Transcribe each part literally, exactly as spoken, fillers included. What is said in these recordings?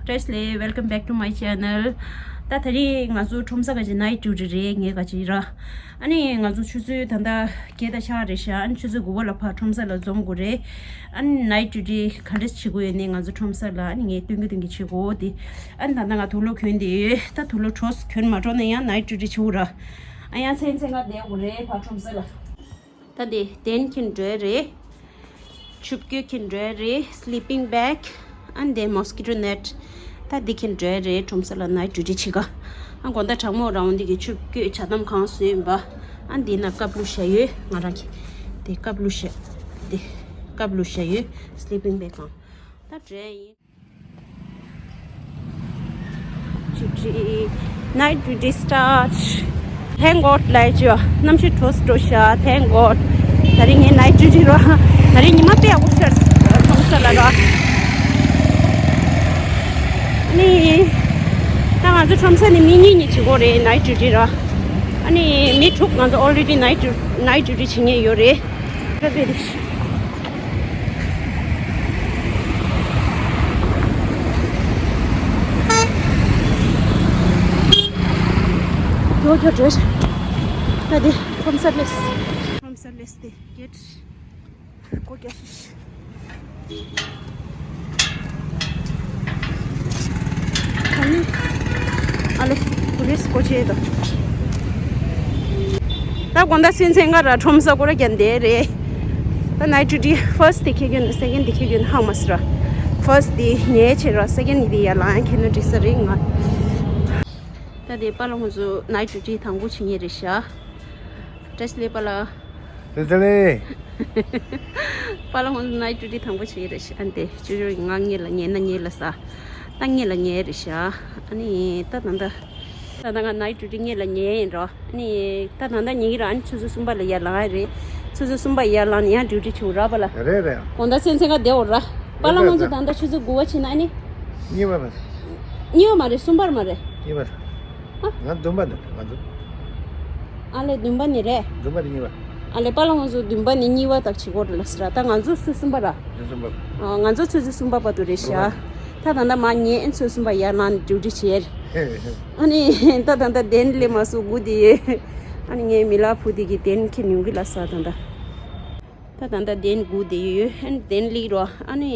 བཀྲ་ཤིས་བདེ་ལེགས། Welcome back to my channel. ད་དེ་རིང་ང་ཚོ་ཁྲོམ་ས་ག་ཅིག་night duty རེད། ངས་ག་ཅིག་ར། ཨ་ནི་ང་ཚོ་ཆུ་ཚོད་ད་ལྟ་བརྒྱད་དང་ཕྱེད་ཀ་རེད་ཤག་ཨ་ནི་ཆུ་ཚོད་དགུ་པ་ལ་ཕར་ཁྲོམ་ས་ལ་འཛོམས་དགོས་རེད། ཨ་ནི་night duty ག་འདྲ་བྱེད་དགོས་ཡོད་ནས་ང་ཚོ་ཁྲོམ་ས་ལ་ཨ་ནི་ངས་སྟོན་གི་སྟོན་གི་བྱེད་དགོས་ཏེ། ཨ་ནི་ད་ལྟ་ང་དུག་ལོག་གྱོན་བསྡད་ཡོད། ད་དུག་ལོག་གྲོགས་གྱོན་མ་འགྲོ་ན་ཡང་night duty བྱེད་དགོས་ར། ཨ་ཡང་མཚན་མཚན་ང་བསྡད་དགོས་རེད་ཕར་ཁྲོམ་ས་ལ། ད་དེ་གདན་འཁྱེར་འགྲོ་ཡ་རེད། ཆུ་བཀོད་འཁྱེར་འགྲོ་ཡ་རེད། Sleeping bag and then mosquito net. ད་འདི་འཁྱེར་འགྲོ་ཡ་རེད། ཁྲོམ་ས་ལ་night duty བྱེད་ག་ཨ་དགོང་དག་གྲང་མོ་རང་འདི་གི་ཆུ་བཀོད་ཇ་དམ་གང་བཟོས་ཡིན་པ། ཨ་འདི་ན་ཀབ་ལུ་བཞག་ཡོད། ང་རང་གི་དེ་ཀབ་ལུ་བཞག་དེ་ཀབ་ལུ་བཞག་ཡོད། Sleeping bag གང་ད་འགྲོ་ཡ་ཡིན། Duty, night duty start. Thank God ལབ་ཅོ། གནམ་གཤིས་དྲོ་སུ་དྲོ་ཤག Thank God. ད་རིང་ངའི་night duty རོ། ད་རིང་ཉི་མ་དཔེ་ཡག་པོ་ཤར་སོང་ས་ལ་རོ། ཨ་ནི། ད་ང་ཚོ་ཁྲོམ་ས་ནས་མི་གཉིས་གཉིས་བྱེད་དགོས་རེད་night duty རོ། ཨ་ནི་མི་དྲུག་ང་ཚོ་already night du- night duty བྱེད་མཁན་ཡོད་རེད། ད་དཔེ་དེ། ཁྱོ་ཁྱོ་བྲོས། ད་དེ་ཁྲོམ་ས་སླེབས། ཁྲོམ་ས་སླེབས་ཏེ་གེད་སྒོ་རྒྱག་ཤིག་ཨ་ལེ། པུ་ལིས་སྒོ་ཕྱེ་དོ། ད་དགོང་དག་སེམས་ཚེ་ང་ར་ཁྲོམ་ས་སྐོར་ར་རྒྱག་འདེ་རེད། ད་night duty first དེ་ཁྱེར་གྱོན་second དེ་ཁྱེར་གྱོན་ཧང་མ་སི་ར། First དེ་ཉལ་ཆེ་ར་second དེ་ཡར་ལངས་ཁྱེར་ནོ་འགྲིག་ས་རེད་ང་། ད་དེ་པཱ་ལགས་ཁོང་ཚོ་night duty དང་པོ་བྱེད་མཁན་རེད་ཤག་བཀྲ་ཤིས་བདེ་ལེགས་པཱ་ལགས། བཀྲ་ཤིས་བདེ་ལེགས། པཱ་ལགས་ཁོང་ཚོ་night duty དང་པོ་བྱེད་ཀྱི་རེད་ཤག་ཨ་འདི་ཅོ་ཅོ་ང་ངེད་ལ་ཉལ་ན་ཉལ་ལ་ས། ད་ངེད་ལ་ཉལ་རེད་ཤག་ཨ་ནི་ད་ད་ད། ད་ད་ང་night duty ངེད་ལ་ཉལ་ཡིན་རོ། ཨ་ནི་ད་ད་ད་ཉལ་གྱི་ར། ཨ་ནི་ཆུ་ཚོད་གསུམ་པ་ལ་ཡར་ལངས་ཡ་རེད། ཆུ་ཚོད་གསུམ་པ་ཡར་ལངས་ནས་ཡང་duty བྱེད་དགོས་ར་པཱ་ལགས། རེད་རེད། དགོང་དག་མཚན་མཚན་ཁ་བསྡད་འོ་ར། པཱ་ལགས་ཁོང་ཚོ་ད་ད་ཆུ་ཚོད་དགུ་པ་ཕྱིན་ན་ཨ་ནི། གཉིས་པ་རེད། གཉིས་པ་མ་རེད། གསུམ་པར་མ་རེད། གཉིས་པ་རེད། ཨ། ང་བདུན་པ་ནས་ང་ཚོ། ཨ་ལེ་བདུན་པ་ནས་རེད། བདུན་པ་ནས་གཉིས་པ། ཨ་ལེ་པཱ་ལགས་ཁོང་ཚོ་བདུན་པ་ནས་གཉིས་པ་དག་བྱེད་སྒོ་རེད་ལ་ཟེར་ར། ད་ང་ཚོ་ཆུ་ཚོད་གསུམ་པ་ར། ཆུ་ཚོད་གསུམ་པ། ཨ། ང་ཚོ་ཆུ་ཚོད་གསུམ་པ་བར་དུ་རེད་ཤག་ད་ད་ད་མ་ཉལ་ཨ་ཆུ་ཚོད་གསུམ་པ་ཡར་ལངས་ནས་duty བྱེད། ཨ་ནི་ད་ད་ད་གདན་སླེབས་མ་སོང་སྒུག་དེ་ཡོད། ཨ་ནི་ངའི་མི་ལ་བུ་དེ་གི་གདན་ཁྱེར་ཡོང་གི་ལ་ཟེར་ད་ད། ད་ད་ལྟ་གདན་སྒུག་བསྡད་ཡོད། ཨ་ནི་གདན་སླེབས་རོགས། ཨ་ནི་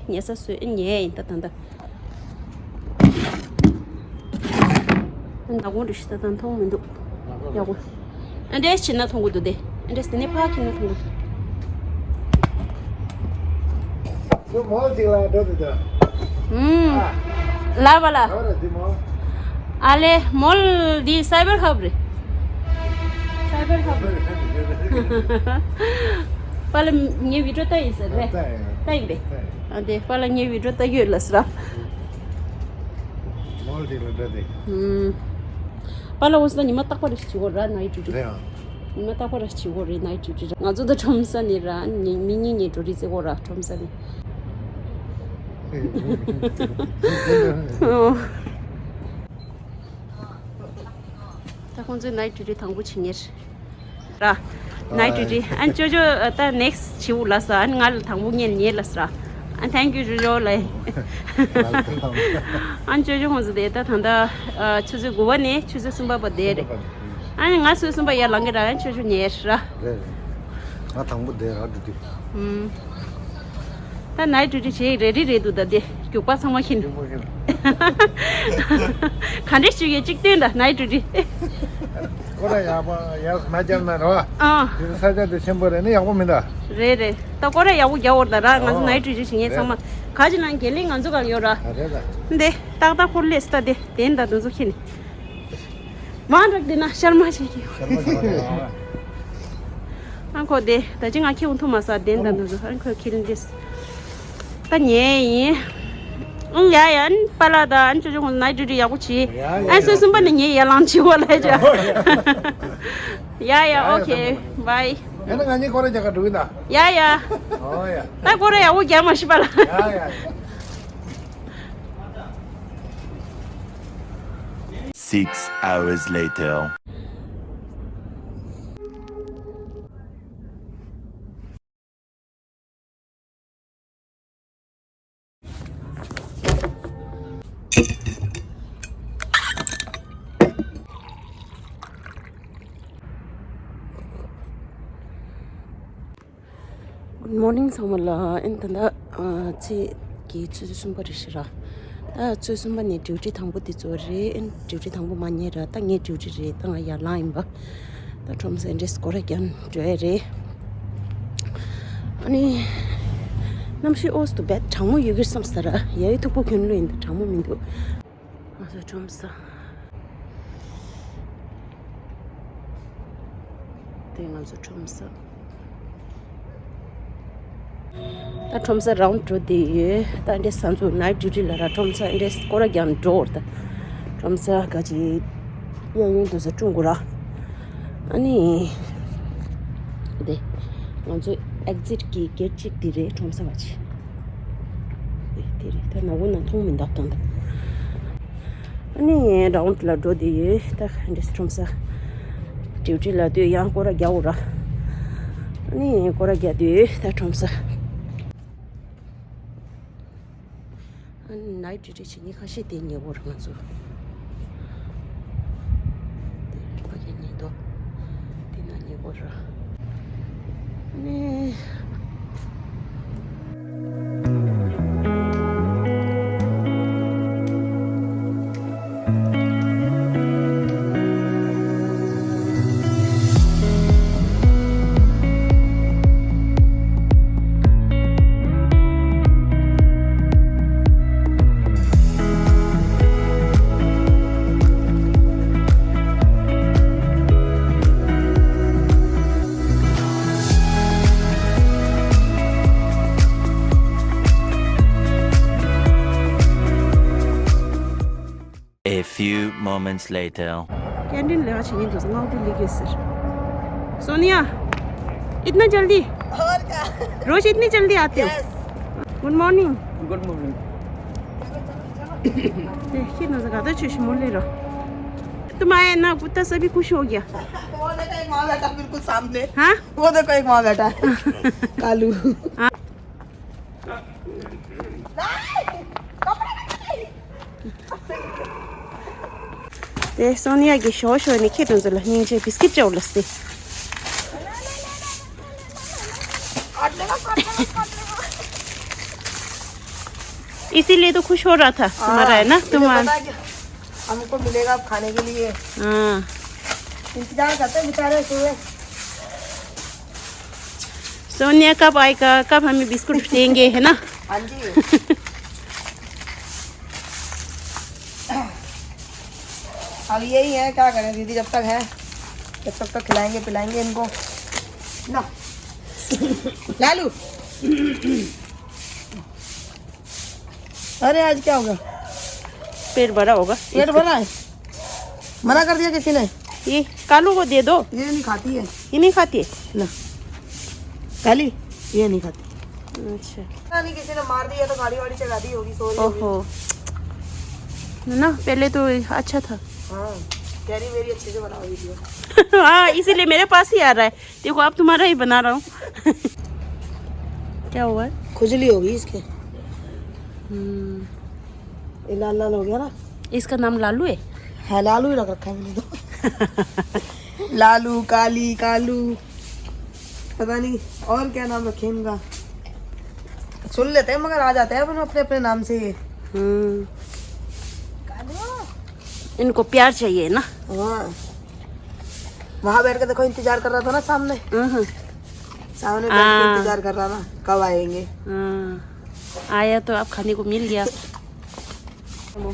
ཉལ་ས་བཟོས། ཨ་ནི་ཉལ་ཡིན་ད་ད་ལྟ། ཨ་ནི་ནག་ཁུང་རེ་ཞིག་ད་ད་མཐོང་མི་འདུག་ཡག་པོ། ཨ་འདྲས་བྱས་ན་མཐོང་གི་འདུག་དེ། ཨ་འདྲས་དེ་ནས་ཕར་ཁྱེར་ན་མཐོང་གི་འདུག་ཁྱོད་མོ་ཅིག་ལ་འགྲོ་དུས་ད། ཨུམ། ལབ་པ་ལ། ག་བ་ར་འདི་མོ། ཨ་ལེ་མོལ་འདི་Cyber Hub རེད། Cyber Hub རེད། པཱ་ལགས་ངའི་video ལྟ་ཡིན་ཟེར་རེད། ལྟ་ཡིན། ལྟ་ཡིན་པས། ལྟ་ཡིན། ཨ་འདི་པཱ་ལགས་ངའི་video ལྟ་ཡོད་ལ་ཟེར་ར། མོལ་འདི་ལ་འགྲོ་དེ། ཨུམ། པཱ་ལགས་འོ་ཟེར་ན་ཉི་མ་རྟག་པར་རེ་བྱེད་དགོས་ར་night duty། རེད་ཨང་། ཉི་མ་རྟག་པར་རེ་བྱེད་དགོས་རེད་night duty་ར། ང་ཚོ་ད་ཁྲོམ་ས་ནས་ར་ནི་མི་གཉིས་གཉིས་འགྲོ་རེས་བྱེད་དགོས་ར་ཁྲོམ་ས་ནས། ད་ཁོང་ཚོས་night duty དང་པོ་བྱེད་མཁན་རེད། ར། night duty། ཨ་ཅོ་ཅོ་ད་next བྱེད་འུ་ལ་ས། ཨ་ང་ལ་དང་པོ་ངས་ཉེ་ལ་ས། ཨ་thank you ཅོ་ཅོ་ལ། ཨ་ཅོ་ཅོ་ཁོང་ཚོ་དེ་ད་ད་ད་ཆུ་ཚོད་དགུ་པ་ནས་ཆུ་ཚོད་གསུམ་པ་བར་དེ་རེད། ཨ་ནི་ང་ཆུ་ཚོད་གསུམ་པ་ཡར་ལངས་ཀྱི་ར། ཨ་ཆུ་ཚོད་ཉེར་ར། རེད་རེད། ང་དང་པོ་བསྡད་ར་འགྲོ་དུས། ཨུམ། ད་night duty བྱེད་རེ་རེ་རེད་འདུག་ད་དེ་རྒྱུག་པ་ཚང་མ་ཁྱེར། རྒྱུག་པ་ཁྱེར། ག་འདྲས་ཞུ་ཡས་གཅིག་སྟོན་ད་night duty། སྐོར་ར་ཡག་པོ་ཡར་མ་བརྒྱབ་ན་ར། ཨ། དེ་ས་ཆ་དེ་ཆེན་པོ་རེད་ནི་ཡག་པོ་མིན་ད། རེད་རེད། ད་སྐོར་ར་ཡག་པོ་རྒྱག་འོར་ད་ར། ང་ཚོ་ཨོ། night duty བྱེད་མཁན་ཚང་མ། རེད། ག་ཅི་ན་འགན་ལེན་ང་ཚོ་གང་ཡོད་ར། རེད་ད། འདི་ཏག་ཏག་ཁོར་ལས་ད་དེ་དེ་ད་དུ་ཚོ་ཁྱེར་ནི། མ་འགྲིག་དེ་ན་ཤར་མ་བྱེད་ཀྱི། ཤར་མ་བྱེད་ཀྱི། ཨ་ཁོ་དེ་ད་ཅི་ང་ཁྱེད་འུ་ཐུ་མ་ས་དེ་ད་དུ་ཚོ་ཨ་ཁོ་ཁྱེར་འདི། ད་ཉལ་ཡིན། ཨང་ཡ་ཡ། ཨན་པཱ་ལགས་ད་ཨན་ཅོ་ཅོ་ཁོང་night duty ཡག་པོ་བྱེད། ཨན་སོ་གསུམ་པ་ནས་ངས་ཡར་ལངས་བྱེད་དགོས་ལབ་བྱ། ཡ་ཡ། ཨོ་ཁེ། བའི། ཡ་ན་ང་གཉིས་སྐོར་ར་རྒྱག་ག་འགྲོ་གི་ན། ཡ་ཡ། ཨོ་ཡ། ད་སྐོར་ར་ཡག་པོ་རྒྱག་མ་ཤེས་པ་ལ། ཡ་ཡ། Six hours later. Good morning ཚང་མ་ལ། ཨན་ད་ད་ཚེས་ཀྱི་ཚོད་གསུམ་པ་རེད་ཤི་ར། ད་ཚོད་གསུམ་པ་ནས་ཌིའུ་ཊི་དང་པོ་དེ་ཚོ་རེད། ཨན་ཌིའུ་ཊི་དང་པོ་མ་ཉེ་ར། ད་ངའི་ཌིའུ་ཊི་རེད། ད་ང་ཡར་ལངས་ཡིན་པ། ད་ཁྲོམ་ས་འདྲེས་སྐོར་ར་རྒྱག་འགྲོ་ཡ་རེད། ཨ་ནི་གནམ་གཤིས་ཨོས་དུ་བེད་གྲང་མོ་ཡོད་ཀྱི་བསམ་ས་ར། ཡ་ཡི་ཐུག་པོ་གྱོན་ལོ་ཡིན་ད་གྲང་མོ་མི་འདུག་ང་ཚོ་ཁྲོམ་ས། དེ་ང་ཚོ་ཁྲོམ་ས། ད་ཁྲོམ་ས་རའུན་ཌི་འགྲོ་བསྡད་ཡོད། ད་འདྲེ་ས་ཚོ་ནའིཊ་ཌིའུ་ཊི་ལ་ར་ཁྲོམ་ས་འདྲེ་སྐོར་ར་རྒྱག་འགྲོ་བར། ད་ཁྲོམ་ས་ག་ཅི་གཡས་གཡོན་དུ་ས་ཀྲུང་གོ་ར། ཨ་ནི་དེ་ང་ཚོ་ཨེག་ཛིཊ་གི་གེཊ་གཅིག་དེ་རེད། ཁྲོམ་ས་ག་ཅི་དེ་རེད། ད་ནག་པོ་ན་མཐོང་མི་འདུག་ད་ད། ཨ་ནི་རའུན་ཌི་ལ་འགྲོ་བསྡད་ཡོད། ད་འདྲེ་ཁྲོམ་ས་ཌིའུ་ཊི་ལ་དུས་ཡང་སྐོར་ར་རྒྱག་འོ་ར། ཨ་ནི་སྐོར་ར་རྒྱག་དུས་ད་ཁྲོམ་ས། ཨ་ནི་ནའིཊ་ཌིའུ་ཊི་བྱེད་མཁན་ཁ་ཤས་དེ་ཉེ་པོ་རེད་ང་ཚོ། དེ་ཕ་གི་ཉེ་དོ། དེ་ན་ཉེ་པོ་རེད། ཨ་ནི། A few moments later. Canteen ले अच्छी नहीं तो सर, मैं उठे लेके सर। सोनिया, इतना जल्दी? और क्या? रोज इतनी जल्दी आते हो? Yes. Good morning. Good morning. देखिए ना, ज्यादा चुश मोले रहो। तुम आए ना, कुत्ता सभी खुश हो गया। वो देखो, एक वहाँ बैठा बिल्कुल सामने। हाँ? वो देखो, एक वहाँ बैठा है। कालू। हाँ। དེ་སོ་ནི་ཡ་གི་ཞོ་ཞོ་ནི་ཁྱེད་དུང་ཚོ་ལ་སྙིང་རྗེ་བིས་ཀིཊ་ཅོག་ལ་སྟེ། इसीलिए तो खुश हो रहा था तुम्हारा, है ना? तुम्हारा। हमको मिलेगा अब खाने के लिए। हाँ। इंतजार करते हैं बेचारे सुबह। सोनिया कब आएगा, कब हमें बिस्कुट देंगे, है ना? हाँ जी। अब यही है, क्या करें दीदी, जब तक है, जब तक तो खिलाएंगे पिलाएंगे इनको ना। लालू। अरे, आज क्या होगा? पेट भरा होगा। पेट भरा है? मना कर दिया किसी ने? ये कालू को दे दो। ये नहीं खाती है। ये नहीं खाती है? ना। काली, ये नहीं खाती। अच्छा। पता नहीं किसी ने मार दिया तो गाड़ी वाड़ी चढ़ा दी होगी, सो रही होगी। ओहो। ना, पहले तो अच्छा था। हाँ, कह रही मेरी अच्छे से बनाओ वीडियो। हाँ, इसीलिए मेरे पास ही आ रहा है। देखो, अब तुम्हारा ही बना रहा हूँ। क्या हुआ है? खुजली हो गई इसके। हम्म। ये लाल लाल हो गया ना। इसका नाम लालू है? हाँ, लालू ही रख रखा है मैंने तो। लालू, काली, कालू, पता नहीं और क्या नाम रखे इनका। सुन लेते हैं मगर आ जाते हैं अपन अपने अपने नाम से ये। हम्म। इनको प्यार चाहिए ना। हाँ। वहाँ बैठ के देखो, इंतजार कर रहा था ना सामने। हम्म। सामने बैठ के हाँ। इंतजार कर रहा ना, कब आएंगे। हाँ। आया तो आप खाने को मिल गया। लालू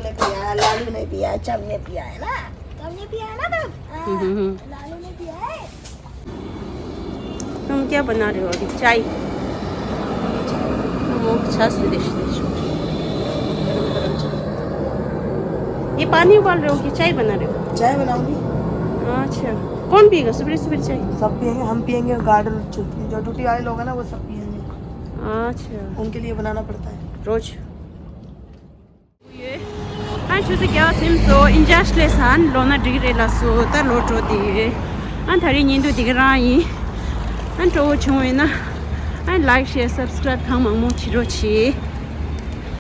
ने पिया है, लालू ने पिया है, चम ने पिया है ना, चम ने पिया है ना तब? हाँ, हम्म, हम्म। लालू ने पिया है। तुम क्या बना रहे हो अभी? चाय? वो छाछ दे दे। ये पानी उबाल रहे हो कि चाय बना रहे हो? चाय बनाऊंगी। अच्छा, कौन पिएगा सुबह सुबह चाय? सब पियेंगे, हम पियेंगे, गार्डन जो ड्यूटी वाले लोग हैं ना, वो सब पियेंगे। अच्छा। उनके लिए बनाना पड़ता है। रोज? ये ཨ་ཆུ་ཚོད་བརྒྱད་པ་ཟིན་སོང་། ཨིན་ཇཱས་ལེ་སན་ལོ་ན་འགྲིག་རེད་ལ་སོ། ད་ལོ་འགྲོ་དེ། ཨ་ད་རེས་ཉིན་དུ་དེ་ག་རང་ཡིན། ཨ་སྤྲོ་བོ་བྱུང་བས་ན། ཨ་ལའིག་ཤེར་སབ་སི་ཀ་རའིབ་གང་མང་མང་བྱེད་རོགས་གྱིས།